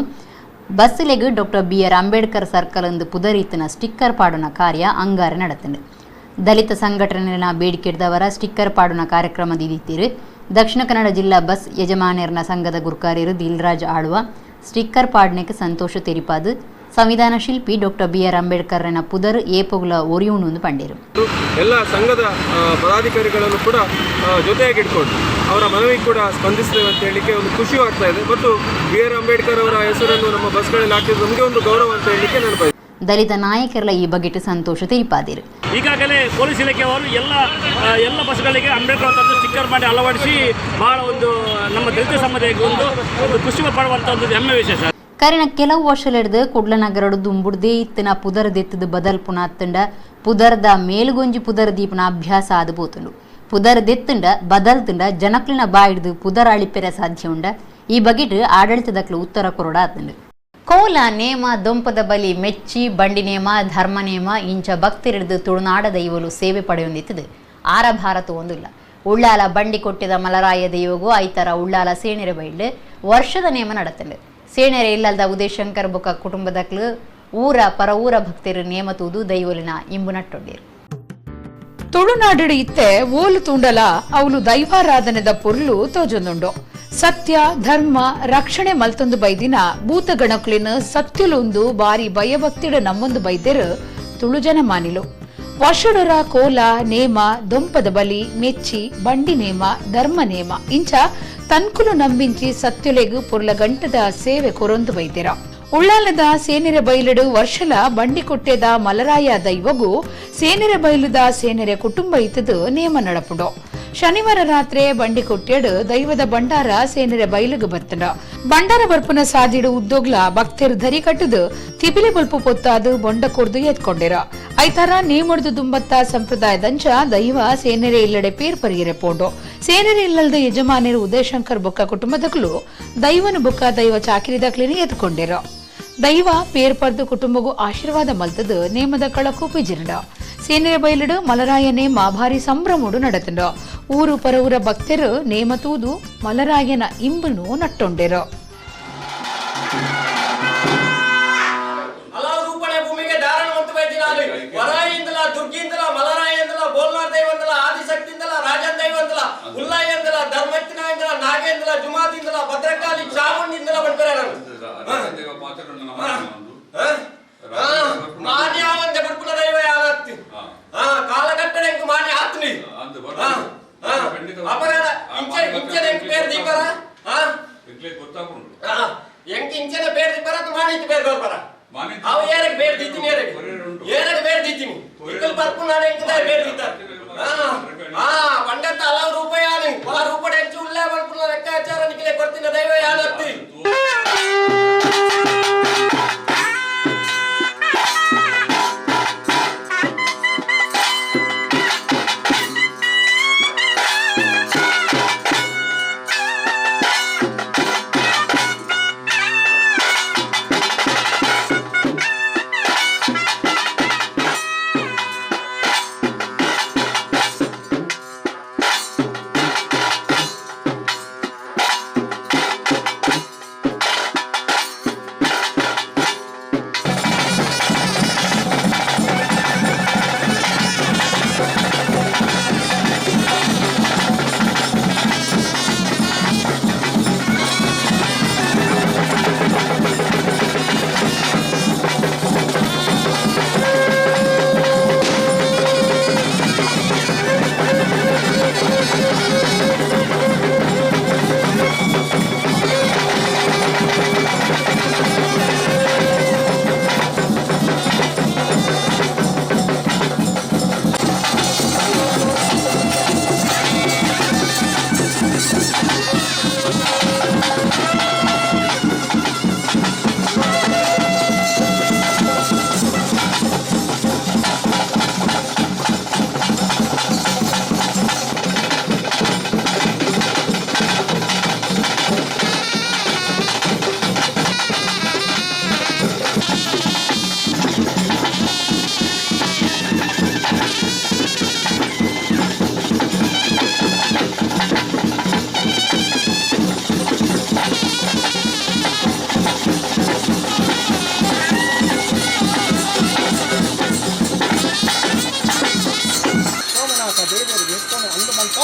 ಬಸ್ಸುಲೆಗ್ doctor B R Ambedkar circle ಎಂದು ಪುದರಿತ್ತನ ಸ್ಟಿಕ್ಕರ್ ಪಾಡುನ ಕಾರ್ಯ ಅಂಗಾರ ನಡೆತಂಡು. ದಲಿತ ಸಂಘಟನೆಯ ಬೇಡಿಕೆ ಹಿಡ್ದವರ ಸ್ಟಿಕ್ಕರ್ ಪಾಡುನ ಕಾರ್ಯಕ್ರಮ ದಿದಿತ್ತೀರು. ದಕ್ಷಿಣ ಕನ್ನಡ ಜಿಲ್ಲಾ ಬಸ್ ಯಜಮಾನರ್ನ ಸಂಘದ ಗುರ್ಕಾರ್ಯರು ದಿಲ್ರಾಜ್ ಆಳ್ವ ಸ್ಟಿಕ್ಕರ್ ಪಾಡ್ನೆಕ್ ಸಂತೋಷ ತೆರಿಪಾದು ಸಂವಿಧಾನ ಶಿಲ್ಪಿ doctor B R ಅಂಬೇಡ್ಕರ್ನ ಪುದರ್ ಏಪೊಗುಲ ಒರಿಯುಣು ಪಂಡೇರು. ಎಲ್ಲ ಸಂಘದ ಪದಾಧಿಕಾರಿಗಳನ್ನು ಕೂಡ ಜೊತೆಯಾಗಿ ಇಟ್ಕೊಂಡು ಅವರ ಮನವಿ ಕೂಡ ಸ್ಪಂದಿಸ್ತೇವೆ ಅಂತ ಹೇಳಲಿಕ್ಕೆ ಒಂದು ಖುಷಿ ಆಗ್ತಾ ಇದೆ. ಮತ್ತು ಬಿ ಆರ್ ಅಂಬೇಡ್ಕರ್ ಅವರ ಹೆಸರನ್ನು ನಮ್ಮ ಬಸ್ಗಳಲ್ಲಿ ಹಾಕಿದ್ದು ನಮಗೆ ಒಂದು ಗೌರವ ಅಂತ ಹೇಳಲಿಕ್ಕೆ ನಾನು ಬಯಸ್ತೇನೆ. ದಲಿತ ನಾಯಕರೆಲ್ಲ ಈ ಬಗೆಟ್ ಸಂತೋಷ ತಿಳಿಪಾದಿರು. ಈಗಾಗಲೇ ಪೊಲೀಸ್ ಇಲಾಖೆಯವರು ಎಲ್ಲ ಎಲ್ಲ ಬಸ್ಗಳಿಗೆ ಅಂಬೇಡ್ಕರ್ ತಂದು ಸ್ಟಿಕ್ಕರ್ ಮಾಡಿ ಅಳವಡಿಸಿ ಬಹಳ ಒಂದು ನಮ್ಮ ದಲಿತ ಸಮುದಾಯಕ್ಕೆ ಒಂದು ಒಂದು ಖುಷಿ ಪಡುವಂಥ ಒಂದು ಹೆಮ್ಮೆ ವಿಷಯ ಸರ್. ಕಾರಣ ಕೆಲವು ವರ್ಷಲೆಡ್ದು ಕುಡ್ಲ ನಗರಡು ದುಂಬುಡ್ದೇ ಇತ್ತಿನ ಪುದರ್ ದೆತ್ತದ ಬದಲ್ ಪುನಾತ್ತಂಡ ಪುದರ್ದ ಮೇಲುಗೊಂಜಿ ಪುದರ್ ದೀಪನ ಅಭ್ಯಾಸ ಆದ ಪೋತುಂಡು. ಪುದರ್ ದೆತ್ತಂಡ ಬದಲ್ತಂಡ ಜನಕ್ಲಿನ ಬಾಯಿಡ್ದು ಪುದರ್ ಅಳಿಪೆರೆ ಸಾಧ್ಯ ಉಂಡ. ಈ ಬಗೆಟ್ ಆಡಳಿತದಕ್ಲು ಉತ್ತರ ಕೊರಡ ಆತಂಡು. ಕೋಲ ನೇಮ ದೊಂಪದ ಬಲಿ ಮೆಚ್ಚಿ ಬಂಡಿ ನೇಮ ಧರ್ಮ ನೇಮ ಇಂಚ ಭಕ್ತರಿಡ್ದು ತುಳುನಾಡ ದೈವಲು ಸೇವೆ ಪಡೆಯೊಂದಿತ್ತದು. ಆರ ಭಾರತ ಒಂದಿಲ್ಲ. ಉಳ್ಳಾಲ ಬಂಡಿ ಕೊಟ್ಟಿದ ಮಲರಾಯ ದೈವಗೂ ಐತರ ಉಳ್ಳಾಲ ಸೇನೆರೆ ಬೈಲ್ಡ್ ವರ್ಷದ ನೇಮ ನಡತಂಡು. ಸೇನೆರೆ ಇಲ್ಲದ ಉದಯಶಂಕರ್ ಬೊಕ್ಕ ಕುಟುಂಬದಕ್ಲು ಊರ ಪರ ಊರ ಭಕ್ತರು ನೇಮ ತೂದು ದೈವಲಿನ ಇಂಬು ನಟ್ಟೊಂಡಿರು. ತುಳುನಾಡು ಇತ್ತೆ ಓಲು ತೂಂಡಲ ಅವಲು ದೈವಾರಾಧನೆದ ಪೊರ್ಲು ತೋಜೊಂದುಂಡು. ಸತ್ಯ ಧರ್ಮ ರಕ್ಷಣೆ ಮಲ್ತೊಂದು ಬೈದಿನ ಭೂತಗಣಕ್ಲಿನ ಸತ್ಯುಲೊಂದು ಬಾರಿ ಭಯಭಕ್ತಿಡ ನಮ್ಮೊಂದು ಬೈದೆರು ತುಳುಜನ ಮಾನಿಲು. ವರ್ಷಡೊರ ಕೋಲ ನೇಮ ದೊಂಪದ ಬಲಿ ಮೆಚ್ಚಿ ಬಂಡಿ ನೇಮ ಧರ್ಮ ನೇಮ ಇಂಚ ತನ್ಕುಲು ನಂಬಿಂಚಿ ಸತ್ಯುಲೆಗು ಪೊರ್ಲ ಗಂಟದ ಸೇವೆ ಕೊರೊಂದು ಬೈದೆರ. ಉಳ್ಳಾಲದ ಸೇನೆರೆ ಬೈಲುಡು ವರ್ಷಲ ಬಂಡಿ ಕೊಟ್ಟೆದ ಮಲರಾಯ ದೈವಗು ಸೇನೆರೆ ಬೈಲುದ ಸೇನೆರೆ ಕುಟುಂಬ ಇತ್ತದು ನೇಮ ನಡಪುಂಡು. ಶನಿವಾರ ರಾತ್ರಿ ಬಂಡಿ ಕೊಟ್ಟೆಡು ದೈವದ ಭಂಡಾರ ಸೇನೆರೆ ಬೈಲುಗು ಬತ್ತಂಡ. ಭಂಡಾರ ಬರ್ಪುನ ಸಾದಿಡು ಉದ್ದೋಗ್ಲ ಭಕ್ತರು ಧರಿ ಕಟ್ಟದು ತಿಬಿಲೆ ಬಲ್ಪು ಪೊತ್ತಾದು ಬೊಂಡ ಕೊರ್ದು ಎತ್ಕೊಂಡಿರ. ಐತರ ನೇಮೊಡ್ದು ದುಂಬತ್ತ ಸಂಪ್ರದಾಯದಂಚ ದೈವ ಸೇನೆರೆ ಇಲ್ಲಡೆ ಪೇರ್ ಪರಿಯರೆ ಪೋಂಡು. ಸೇನೆರೆ ಇಲ್ಲದ ಯಜಮಾನರು ಉದಯಶಂಕರ್ ಬೊಕ್ಕ ಕುಟುಂಬದಕ್ಲು ದೈವನು ಬೊಕ್ಕ ದೈವ ಚಾಕಿರಿದಕ್ಲಿನ ಎತ್ಕೊಂಡಿರ. ದೈವ ಪೇರ್ ಪರ್ದು ಕುಟುಂಬಗೂ ಆಶೀರ್ವಾದ ಮಲ್ತದು ನೇಮದ ಕಳಕು ಪಿಜಿರಂಡ. ಸೇನೆರೆ ಬೈಲುಡು ಮಲರಾಯ ನೇಮ ಭಾರಿ ಸಂಭ್ರಮೋಡು ನಡತಂಡ. ಊರು ಪರವೂರ ಭಕ್ತರು ನೇಮ ತೂದು ಮಲರಾಯನ ಇಂಬುನು ನಟ್ಟೊಂಡೆರು.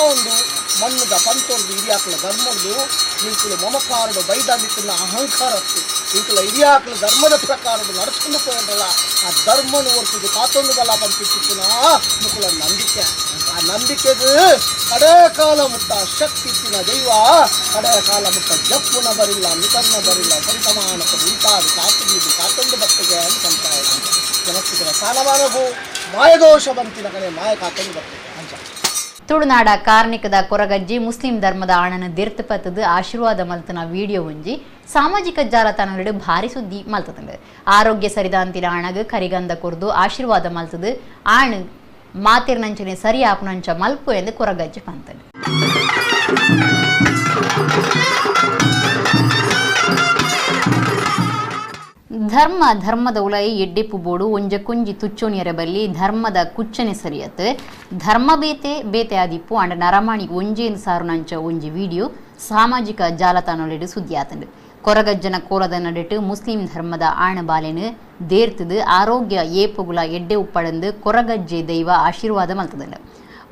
ಒಂದು ಮಣ್ಣದ ಪಂತೊರ್ದು ಹಿರಿಯಾಕಲ ಧರ್ಮದ್ದು ಇಂಕುಲು ಮಮಕಾರಡು ಬೈದಾಗಿತ್ತಿನ ಅಹಂಕಾರತ್ತು ಇಂಕುಲ ಹಿರಿಯಾಕಲ ಧರ್ಮದ ಪ್ರಕಾರದ ನಡ್ಕೊಂಡು ಹೋಗಲ್ಲ. ಆ ಧರ್ಮನ ಹೊರ್ತಿದ್ದು ಕಾತೊಂದು ಬಲ ಪಂಪಿತ್ತಿನ ಮುಕುಲ ನಂಬಿಕೆ. ಆ ನಂಬಿಕೆದು ಕಡೆ ಕಾಲ ಮುಟ್ಟ ಶಕ್ತಿ ಇತ್ತಿನ ದೈವ ಕಡೆ ಕಾಲ ಮುಟ್ಟ ಜಪ್ಪುನ ಬರಿಲ್ಲ, ಮಿತನ್ನ ಬರಿಲ್ಲ, ಸರಿಸಮಾನಕ ಉಂಟಾದ ಕಾತುದು ಕಾತೊಂದು ಬತ್ತಿಗೆ ಅಂತ ಜನಸ್ಥಿತರ ಸ್ಥಾನಮಾನವು ಮಾಯದೋಷ ಬಂತಿನ ಕಡೆ ಮಾಯ ಕಾತೊಂದು ಬರ್ತದೆ ಅಂಚ. ತುಳುನಾಡ ಕಾರ್ಣಿಕದ ಕೊರಗಜ್ಜಿ ಮುಸ್ಲಿಂ ಧರ್ಮದ ಆಣನ ದಿರ್ತ್ ಪತ್ತದು ಆಶೀರ್ವಾದ ಮಲ್ತನ ವಿಡಿಯೋ ಒಂಜಿ ಸಾಮಾಜಿಕ ಜಾಲತಾಣಗಳು ಭಾರಿ ಸುದ್ದಿ ಮಲ್ತದಂಡು. ಆರೋಗ್ಯ ಸರಿದಾಂತಿನ ಆಣಗ್ ಕರಿಗಂಧ ಕೊರ್ದು ಆಶೀರ್ವಾದ ಮಲ್ತದು ಆಣ್ ಮಾತಿರ್ನಂಚನೆ ಸರಿ ಆಪನಂಚ ಮಲ್ಪು ಎಂದು ಕೊರಗಜ್ಜಿ ಪಂತನು. ಧರ್ಮ ಧರ್ಮದ ಉಲೈ ಎಡ್ಡೆಪ್ಪು ಬೋಡು ಒಂಜ ಕುಂಜಿ ತುಚ್ಚೋನಿಯರ ಬಲ್ಲಿ ಧರ್ಮದ ಕುಚ್ಚನೆ ಸರಿಯತ್ ಧರ್ಮ ಬೇತೆ ಬೇತೆ ಆದಿಪ್ಪು ಅಂಡ ನರಮಾಣಿ ಒಂಜೇನು ಸಾರುನಂಚ ಒಂಜಿ ವಿಡಿಯೋ ಸಾಮಾಜಿಕ ಜಾಲತಾಣೊಲೆಡು ಸುದ್ದಿ ಆತಂಡು. ಕೊರಗಜ್ಜನ ಕೋಲದ ನಡುಟು ಮುಸ್ಲಿಂ ಧರ್ಮದ ಆಣ ಬಾಲೆನು ದೇರ್ತದು ಆರೋಗ್ಯ ಏಪುಗುಲ ಎಡ್ಡೆ ಉಪ್ಪಡಂದು ಕೊರಗಜ್ಜೆ ದೈವ ಆಶೀರ್ವಾದ ಮಲ್ತದಂಡು.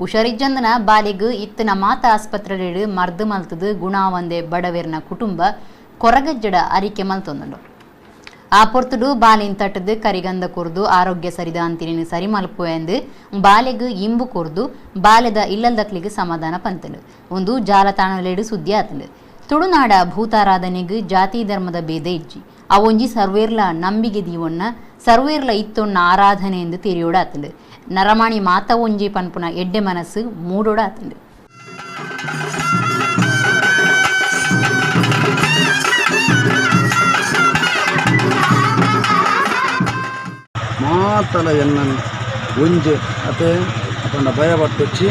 ಹುಷಾರಿಜ್ಜಂದನ ಬಾಲೆಗು ಇತ್ತನ ಮಾತ ಆಸ್ಪತ್ರೆಡು ಮರ್ದು ಮಲ್ತದು ಗುಣಾವಂದೆ ಬಡವೆರ್ನ ಕುಟುಂಬ ಕೊರಗಜ್ಜಡ ಅರಿಕೆ ಮಲ್ತೊಂದುಂಡು. ಆ ಪೊರ್ತುಡು ಬಾಲಿನ್ ತಟ್ಟದು ಕರಿಗಂಧ ಕೊರ್ದು ಆರೋಗ್ಯ ಸರಿದ ಅಂತಿನ ಸರಿ ಮಲ್ಪು ಎಂದು ಬಾಲೆಗು ಇಂಬು ಕೊರ್ದು ಬಾಲೆದ ಇಲ್ಲಲ್ದಕ್ಲಿಗೆ ಸಮಾಧಾನ ಪಂತನು. ಒಂದು ಜಾಲತಾಣಲೆಡು ಸುದ್ದಿ ಆತಂಡು. ತುಳುನಾಡ ಭೂತಾರಾಧನೆಗು ಜಾತಿ ಧರ್ಮದ ಭೇದ ಇಜ್ಜಿ ಅವೊಂಜಿ ಸರ್ವೇರ್ಲ ನಂಬಿಗೆ ದೀವೊನ್ನ ಸರ್ವೇರ್ಲ ಇತ್ತೊನ್ನ ಆರಾಧನೆ ಎಂದು ತೆರಿಯೋಡ ಆತಂಡು. ನರಮಾಣಿ ಮಾತ ಒಂಜಿ ಪನ್ಪುನ ಎಡ್ಡೆ ಮನಸ್ಸು ಮೂಡೋಡ ಆತಂಡು. ಮಾತಲ ಎನ್ನನ್ ಒಂಜೆ ಅತೆ ಅಪಂಡ ಭಯ ಬಟ್ಟೊಚ್ಚಿ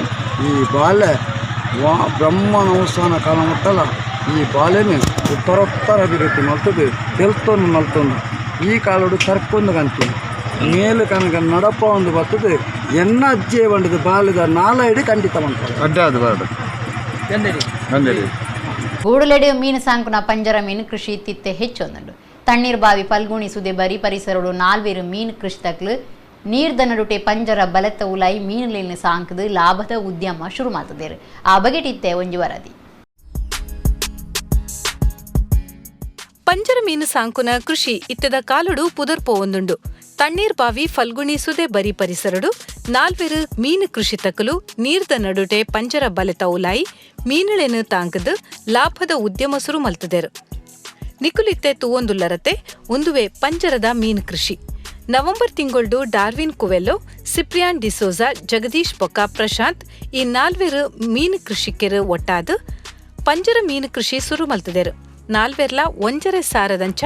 ಈ ಬಾಲೆ ವಾ ಬ್ರಹ್ಮನ ಅವಸಾನ ಕಾಲ ಮುಟ್ಟಲ ಈ ಬಾಲೆನೆ ಉತ್ತರೋತ್ತರ ಅಭಿವೃದ್ಧಿ ಮಲ್ತದೆ ತೆಲ್ತೊಂದು ಮಲ್ತೊಂದು ಈ ಕಾಲೋಡು ತರ್ಕೊಂದು ಕಂತೀನಿ ಮೇಲು ಕನಕ ನಡಪ ಒಂದು ಬರ್ತದೆ ಎನ್ನ ಅಜ್ಜೆ ಬಂಡದು ಬಾಲೆದ ನಾಲೈಡು ಖಂಡಿತ ಬಂತಾರೆ ಅಡ್ಡ ಅದು ಬಾರ್ಡು ಗೂಡುಲೆಡೆ ಮೀನು ಸಾಂಕುನ ಪಂಜರ ಮೀನು ಕೃಷಿ ತಿತ್ತೆ ಹೆಚ್ಚೊಂದುಂಡು. ತಣ್ಣೀರ್ ಬಾವಿ ಪಲ್ಗುಣಿ ಸುದೆ ಬರಿ ಪರಿಸರಡು ನಾಲ್ವೇರು ಮೀನು ಕೃಷಿ ತಕ್ಲು ನೀರ್ದ ನಡುಟೆ ಪಂಜರ ಬಲತ್ತ ಉಲಾಯಿ ಮೀನುಲಿನ ಸಾಂಕದು ಲಾಭದ ಉದ್ಯಮ ಶುರು ಮಾಡ್ತಿದ್ದಾರೆ. ಆ ಬಗೆಟಿತ್ತೆ ಒಂಜಿ ವರದಿ. ಪಂಜರ ಮೀನು ಸಾಂಕುನ ಕೃಷಿ ಇತ್ತದ ಕಾಲುಡು ಪುದರ್ಪೋ ಒಂದುಂಡು. ತಣ್ಣೀರ್ ಬಾವಿ ಫಲ್ಗುಣಿ ಸುದೆ ಬರಿ ಪರಿಸರಡು ನಾಲ್ವೆರು ಮೀನು ಕೃಷಿ ತಕಲು ನೀರ್ದ ನಡುಟೆ ಪಂಜರ ಬಲೆತ ಉಲಾಯಿ ಮೀನುಳೆನು ತಾಂಕದು ಲಾಭದ ಉದ್ಯಮ ಶುರು ಮಲ್ತದೆರು. ನಿಕುಲಿತ್ತೆ ತೂವೊಂದುಲ್ಲರತೆ ಒಂದುವೆ ಪಂಜರದ ಮೀನು ಕೃಷಿ. ನವೆಂಬರ್ ತಿಂಗೊಳ್ಡು ಡಾರ್ವಿನ್ ಕುವೆಲ್ಲೋ, ಸಿಪ್ರಿಯಾನ್ ಡಿಸೋಜಾ, ಜಗದೀಶ್ ಬೊಕ್ಕ, ಪ್ರಶಾಂತ್ ಈ ನಾಲ್ವೆರು ಮೀನು ಕೃಷಿಕೆರು ಒಟ್ಟಾದು ಪಂಜರ ಮೀನು ಕೃಷಿ ಶುರು ಮಲ್ತದೆರು. ನಾಲ್ವೆರ್ಲ 1.5 ಸಾರದಂಚ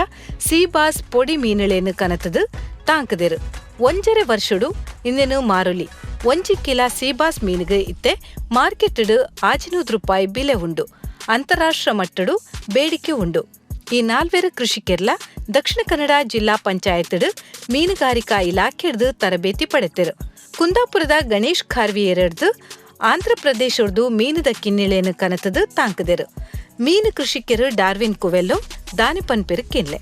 ಸೀಬಾಸ್ ಪೊಡಿ ಮೀನುಳೇನು ಕನತದು ತಾಂಕದೆರು. 1.5 ವರ್ಷಡು ಇಂದೆನು ಮಾರುಲಿ 1 ಕಿಲೋ ಸೀಬಾಸ್ ಮೀನುಗೆ ಇತ್ತೆ ಮಾರ್ಕೆಟಡು 600 ರೂಪಾಯಿ ಬೆಲೆ ಉಂಡು. ಅಂತಾರಾಷ್ಟ್ರ ಮಟ್ಟಡು ಬೇಡಿಕೆ ಉಂಡು. ಈ ನಾಲ್ವೆರು ಕೃಷಿಕೆರ್ಲ ದಕ್ಷಿಣ ಕನ್ನಡ ಜಿಲ್ಲಾ ಪಂಚಾಯತ್ಡು ಮೀನುಗಾರಿಕಾ ಇಲಾಖೆಡ್ದು ತರಬೇತಿ ಪಡೆತೆರು. ಕುಂದಾಪುರದ ಗಣೇಶ್ ಖಾರ್ವಿಯರಡ್ದು ಆಂಧ್ರ ಪ್ರದೇಶದ್ದು ಮೀನುದ ಕಿನ್ನಿಳೇನು ಕನತದು ತಾಂಕದೆರು. ಮೀನು ಕೃಷಿಕರು ಡಾರ್ವಿನ್ ಕುವೆಲ್ಲೋ ದಾನಿಪನ್ಪೆರು ಕಿನ್ಲೆ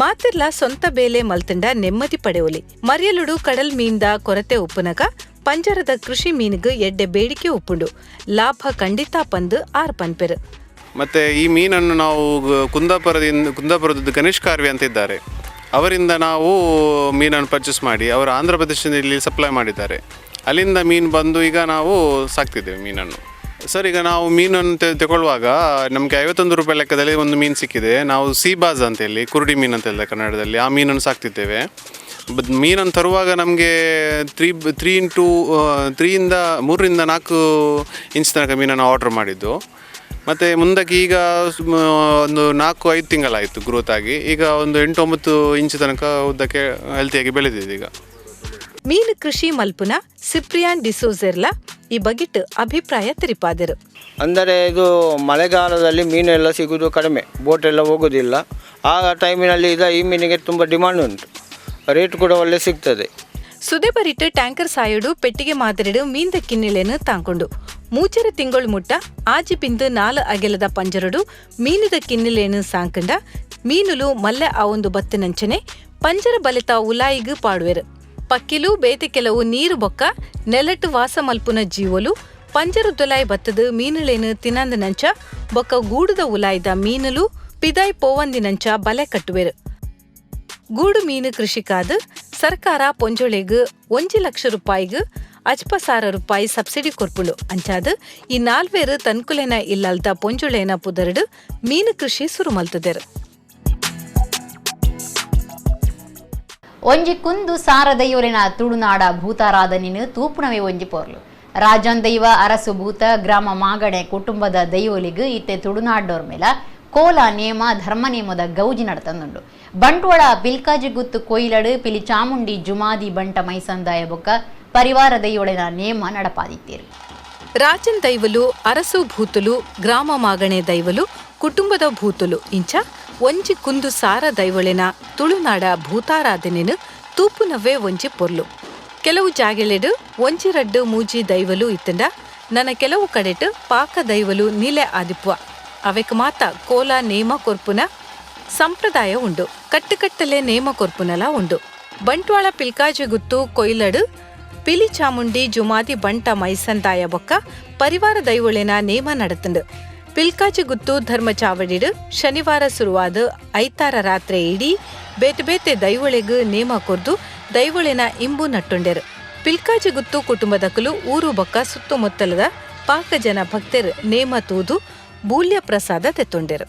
ಮಾತಿರ್ಲ ಸ್ವಂತ ಬೇಲೆ ಮಲ್ತಂಡ ನೆಮ್ಮದಿ ಪಡೆಯೋಲಿ. ಮರಿಯಲುಡು ಕಡಲ್ ಮೀನ್ದ ಕೊರತೆ ಉಪ್ಪುನಗ ಪಂಜರದ ಕೃಷಿ ಮೀನಿಗೆ ಎಡ್ಡೆ ಬೇಡಿಕೆ ಉಪ್ಪುಂಡು. ಲಾಭ ಖಂಡಿತ ಪಂದು ಆರ್ ಪನ್ಪೆರು. ಮತ್ತು ಈ ಮೀನನ್ನು ನಾವು ಕುಂದಾಪುರದ ಗಣೇಶ್ ಕಾರ್ವಿ ಅಂತ ಇದ್ದಾರೆ, ಅವರಿಂದ ನಾವು ಮೀನನ್ನು ಪರ್ಚೇಸ್ ಮಾಡಿ ಅವರು ಆಂಧ್ರ ಪ್ರದೇಶದಲ್ಲಿ ಸಪ್ಲೈ ಮಾಡಿದ್ದಾರೆ. ಅಲ್ಲಿಂದ ಮೀನು ಬಂದು ಈಗ ನಾವು ಸಾಕ್ತಿದ್ದೇವೆ ಮೀನನ್ನು. ಸರ್, ಈಗ ನಾವು ಮೀನನ್ನು ತಗೊಳ್ಳುವಾಗ ನಮಗೆ 51 ರೂಪಾಯಿ ಲೆಕ್ಕದಲ್ಲಿ ಒಂದು ಮೀನು ಸಿಕ್ಕಿದೆ. ನಾವು ಸೀಬಾಸ್ ಅಂತೇಳಿ, ಕುರುಡಿ ಮೀನು ಅಂತ ಹೇಳಿದೆ ಕನ್ನಡದಲ್ಲಿ, ಆ ಮೀನನ್ನು ಸಾಕ್ತಿದ್ದೇವೆ. ಬಟ್ ಮೀನನ್ನು ತರುವಾಗ ನಮಗೆ 3 ಇಂಟು 3ರಿಂದ 4 ಇಂಚ್ ತನಕ ಮೀನನ್ನು ಆರ್ಡ್ರ್ ಮಾಡಿದ್ದು. ಮತ್ತು ಮುಂದಕ್ಕೆ ಈಗ ಒಂದು 4-5 ತಿಂಗಳಾಯಿತು ಗ್ರೋತ್ ಆಗಿ, ಈಗ ಒಂದು 8-9 ಇಂಚ್ ತನಕ ಉದ್ದಕ್ಕೆ ಹೆಲ್ತಿಯಾಗಿ ಬೆಳೆದಿದೆ. ಈಗ ಮೀನು ಕೃಷಿ ಮಲ್ಪುನ ಸಿಪ್ರಿಯಾನ್ ಡಿಸೋಜೆರ್ಲ ಈ ಬಗೆಟ್ ಅಭಿಪ್ರಾಯ ತಿಳಿಪಾದರು. ಅಂದರೆ ಇದು ಮಳೆಗಾಲದಲ್ಲಿ ಮೀನೆಲ್ಲ ಸಿಗುವುದು ಕಡಿಮೆ, ಬೋಟೆಲ್ಲ ಹೋಗುವುದಿಲ್ಲ. ಆ ಟೈಮಿನಲ್ಲಿ ಈ ಮೀನಿಗೆ ತುಂಬ ಡಿಮಾಂಡ್ ಉಂಟು, ರೇಟ್ ಕೂಡ ಒಳ್ಳೆ ಸಿಗ್ತದೆ. ಸುದೆ ಬರಿಟ್ಟು ಟ್ಯಾಂಕರ್ ಸಾಯೋಡು ಪೆಟ್ಟಿಗೆ ಮಾದರಿಡು ಮೀನ್ದ ಕಿನ್ನಿಳೆನು ತಾಂಕೊಂಡು 3.5 ತಿಂಗಳು ಮುಟ್ಟ ಆಜಿ ಬಿಂದು 4 ಅಗೆಲದ ಪಂಜರಡು ಮೀನಿದ ಕಿನ್ನಿಲೇನು ಸಾಂಕಂಡ ಮೀನುಲು ಮಲ್ಲೆ ಆ ಒಂದು ಬತ್ತಿನಂಚನೆ ಪಂಜರ ಬಲೆತ ಉಲಾಯಿಗು ಪಾಡುವೆರು. ಪಕ್ಕಿಲು ಬೇತೆ ಕೆಲವು ನೀರು ಬೊಕ್ಕ ನೆಲಟ್ಟು ವಾಸ ಮಲ್ಪುನ ಜೀವಲು ಪಂಜರದೊಲಾಯ್ ಬತ್ತದು ಮೀನುಲೇನು ತಿನಂದನಂಚ ಬೊಕ್ಕ ಗೂಡುದ ಉಲಾಯ್ದ ಮೀನುಲು ಪಿದಾಯ್ ಪೋವಂದಿನಂಚ ಬಲೆ ಕಟ್ಟುವೆರು. ಗೂಡು ಮೀನು ಕೃಷಿಕಾದ ಸರ್ಕಾರ ಪೊಂಜೊಳೆಗ್ 1 ಲಕ್ಷ ರೂಪಾಯಿಗ್ 50,000 ರೂಪಾಯಿ ಸಬ್ಸಿಡಿ ಕೊರ್ಪುಂಡು. ಅಂಚಾದ್ ಈ ನಾಲ್ವೇರು ತನ್ಕುಲೆನ ಇಲ್ಲಲ್ದ ಪೊಂಜೊಳೆನ ಪುದರ್ಡು ಮೀನು ಕೃಷಿ ಸುರು ಮಲ್ತದೆರು. ಒಂಜಿ ಕುಂದು ಸಾರ ದೈವಲಿನ ತುಳುನಾಡ ಭೂತಾರಾಧನೆನು ತೂಪುಣವೇ ಒಂಜಿ ಪೊರ್ಲು. ರಾಜನ್ ದೈವ ಅರಸು ಭೂತ ಗ್ರಾಮ ಮಾಗಣೆ ಕುಟುಂಬದ ದೈವಲಿಗ್ ಇತ್ತೆ ತುಳುನಾಡೋರ್ ಮೇಲ ಕೋಲ ನೇಮ ಧರ್ಮ ನೇಮದ ಗೌಜಿ ನಡತಂದುಂಡು. ಬಂಟ್ವಾಳ ಪಿಲ್ಕಾಜಿ ಗುತ್ತು ಕೊಯ್ಲಡು ಪಿಲಿ ಚಾಮುಂಡಿ ಜುಮಾದಿ ಬಂಟ ಮೈಸಂದಾಯ ಬೊಕ್ಕ ಪರಿವಾರ ದೈವೊಳೆನ ನೇಮ ನಡಪಾದಿತ್ತೀರು. ರಾಜನ್ ದೈವಲು ಅರಸು ಭೂತಲು ಗ್ರಾಮ ಮಾಗಣೆ ದೈವಲು ಕುಟುಂಬದ ಭೂತಲು ಇಂಚ ಒಂಜಿ ಕುಂದು ಸಾರ ದೈವೊಳೆನ ತುಳುನಾಡ ಭೂತಾರಾಧನೆನು ತೂಪುನವೇ ಒಂಜಿ ಪೊರ್ಲು. ಕೆಲವು ಜಾಗೆಲೆಡು ಒಂಜಿ ರಡ್ಡು ಮೂಜಿ ದೈವಲು ಇತ್ತಂಡ ನನ್ನ ಕೆಲವು ಕಡೆಟು ಪಾಕ ದೈವಲು ನೀಲೆ ಆದಿಪ್ವ. ಅವೆಕ್ ಮಾತ ಕೋಲ ನೇಮ ಕೊರ್ಪುನ ಸಂಪ್ರದಾಯ ಉಂಡು. ಕಟ್ಟುಕಟ್ಟಲೆ ನೇಮ ಕೊರ್ಪುನಲ ಉಂಡು. ಬಂಟ್ವಾಳ ಪಿಲ್ಕಾಜಿ ಗುತ್ತು ಕೊಯ್ಲಡು ಪಿಲಿ ಚಾಮುಂಡಿ ಜುಮಾದಿ ಬಂಟ ಮೈಸಂದಾಯ ಬೊಕ್ಕ ಪರಿವಾರ ದೈವೊಳೆನ ನೇಮ ನಡತಂಡು. ಪಿಲ್ಕಾಜಿ ಗುತ್ತು ಧರ್ಮ ಚಾವಡಿಡು ಶನಿವಾರ ಶುರುವಾದ ಐತಾರ ರಾತ್ರಿ ಇಡೀ ಬೇತೆ ಬೇತೆ ದೈವೊಳೆಗ್ ನೇಮ ಕೊರ್ದು ದೈವೊಳೆನ ಇಂಬು ನಟ್ಟುಂಡೆರು. ಪಿಲ್ಕಾಜಿ ಗುತ್ತು ಕುಟುಂಬದಕಲು ಊರು ಬೊಕ್ಕ ಸುತ್ತಮುತ್ತಲದ ಪಾಕ ಜನ ಭಕ್ತರು ನೇಮ ತೂದು ಬೂಲ್ಯ ಪ್ರಸಾದ ತೆತ್ತೊಂಡೆರು.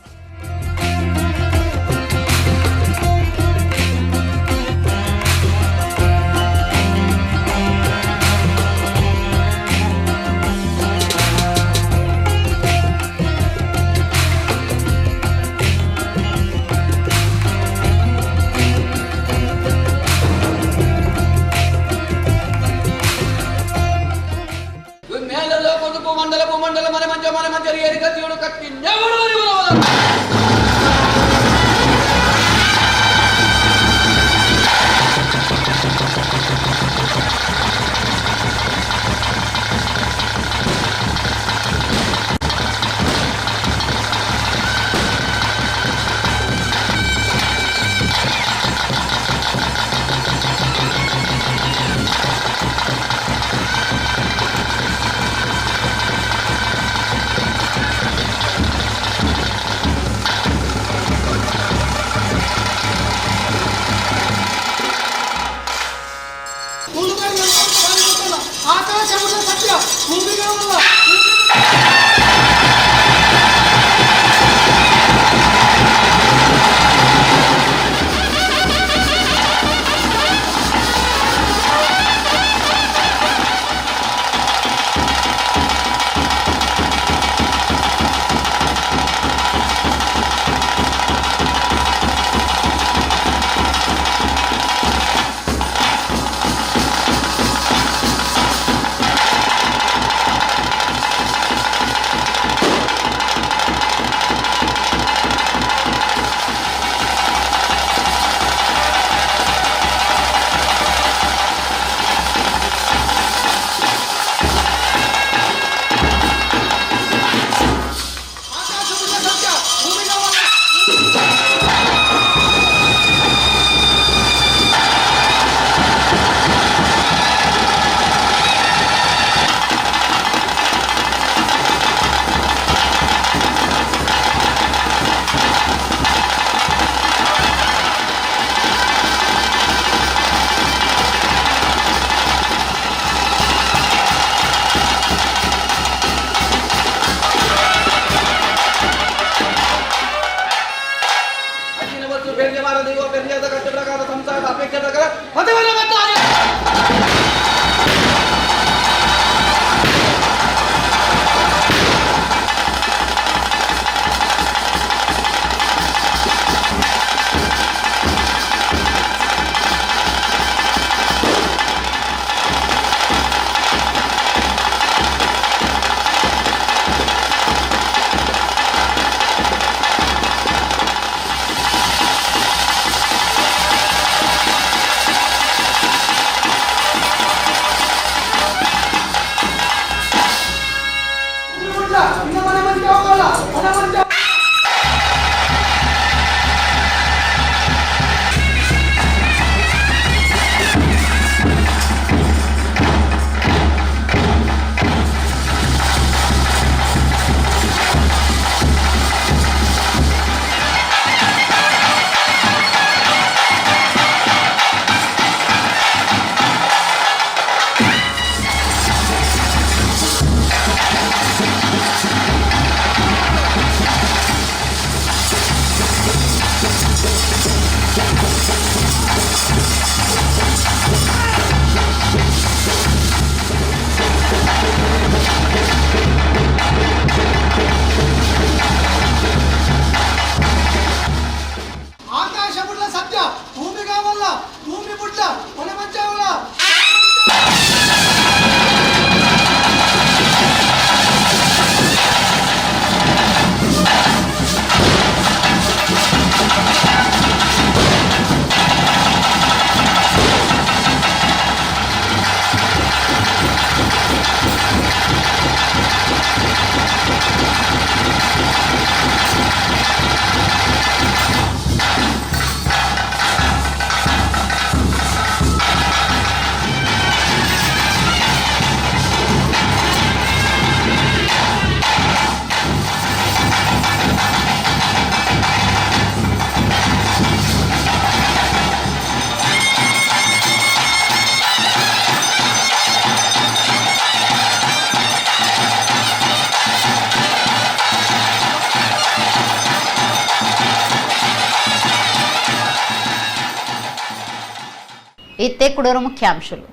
ಇತ್ತೆ ಕುಡೋರು ಮುಖ್ಯಾಂಶಲು.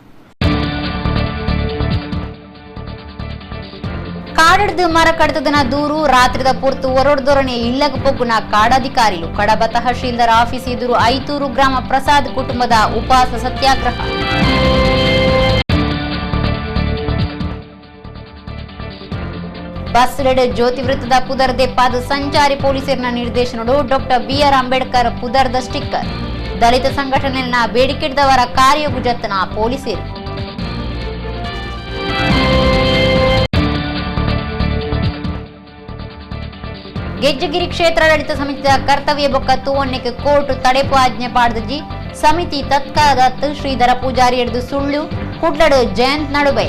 ಕಾಡಡ್ದು ಮರ ಕಡ್ತದನ ದೂರು ರಾತ್ರಿದ ಪೂರ್ತು ಒರೊಡ್ದೊರಣೆ ಇಲ್ಲಗ ಪೊಗ್ಗುನ ಕಾಡಾಧಿಕಾರಿಲು ಕಡಬ ತಹಶೀಲ್ದಾರ್ ಆಫೀಸ್ ಎದುರು ಐತೂರು ಗ್ರಾಮ ಪ್ರಸಾದ್ ಕುಟುಂಬದ ಉಪವಾಸ ಸತ್ಯಾಗ್ರಹ. ಬಸ್ ರೆಡ್ ಜ್ಯೋತಿ ವೃತ್ತದ ಪುದರ್ದೆ ಪಾದ ಸಂಚಾರಿ ಪೊಲೀಸರಿನ ನಿರ್ದೇಶನಡು ಡಾಕ್ಟರ್ ಬಿಆರ್ ಅಂಬೇಡ್ಕರ್ ಪುದರ್ದ ಸ್ಟಿಕ್ಕರ್. ದಲಿತ ಸಂಘಟನೆಯ ಬೇಡಿಕೆಡ್ದವರ ಕಾರ್ಯಗುಜತ್ತನ ಪೊಲೀಸರು. ಗೆಜ್ಜಗಿರಿ ಕ್ಷೇತ್ರಾಡಳಿತ ಸಮಿತಿಯ ಕರ್ತವ್ಯ ಬೊಕ್ಕ ತೂವನ್ನೆಗೆ ಕೋರ್ಟ್ ತಡೆಪು ಆಜ್ಞೆ ಪಾಡ್ದಜಿ ಸಮಿತಿ ತತ್ಕಾಲದ ಶ್ರೀಧರ ಪೂಜಾರಿ ಎಡ್ದು ಸುಳ್ಳು ಕುಡ್ಲಡು ಜಯಂತ್ ನಡುಬೈ.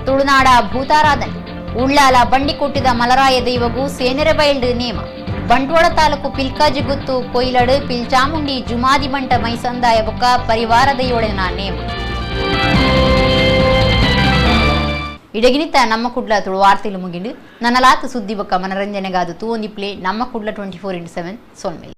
ತುಳುನಾಡ ಭೂತಾರಾಧನೆ ಉಳ್ಳಾಲ ಬಂಡಿಕೊಟ್ಟಿದ ಮಲರಾಯ ದೈವಗೂ ಸೇನೆರೆ ಬೈಲ್ಡ್ ನೇಮ. ಬಂಟ್ವಾಳ ತಾಲೂಕು ಪಿಲ್ಕಾಜಿಗುತ್ತು ಕೊಯ್ಲಡು ಪಿಲ್ಚಾಮುಂಡಿ ಜುಮಾದಿ ಬಂಟ ಮೈಸಂದಾಯ ಬೊಕ್ಕ ಪರಿವಾರ ದೈವೊಳೆನ ನೇಮ. ಇಡಗಿನಿತ ನಮ್ಮ ಕುಡ್ಲ ತುಳು ವಾರ್ತೆಲು ಮುಗಿಂಡು ನನ್ನಲಾತ ಸುದ್ದಿ ಬೊಕ್ಕ ಮನರಂಜನೆಗಾದ ತೂವೊಂದಿಪ್ಲೆ ನಮ್ಮ ಕುಡ್ಲ 24x7 ಸೊನ್ಮೇಲೆ.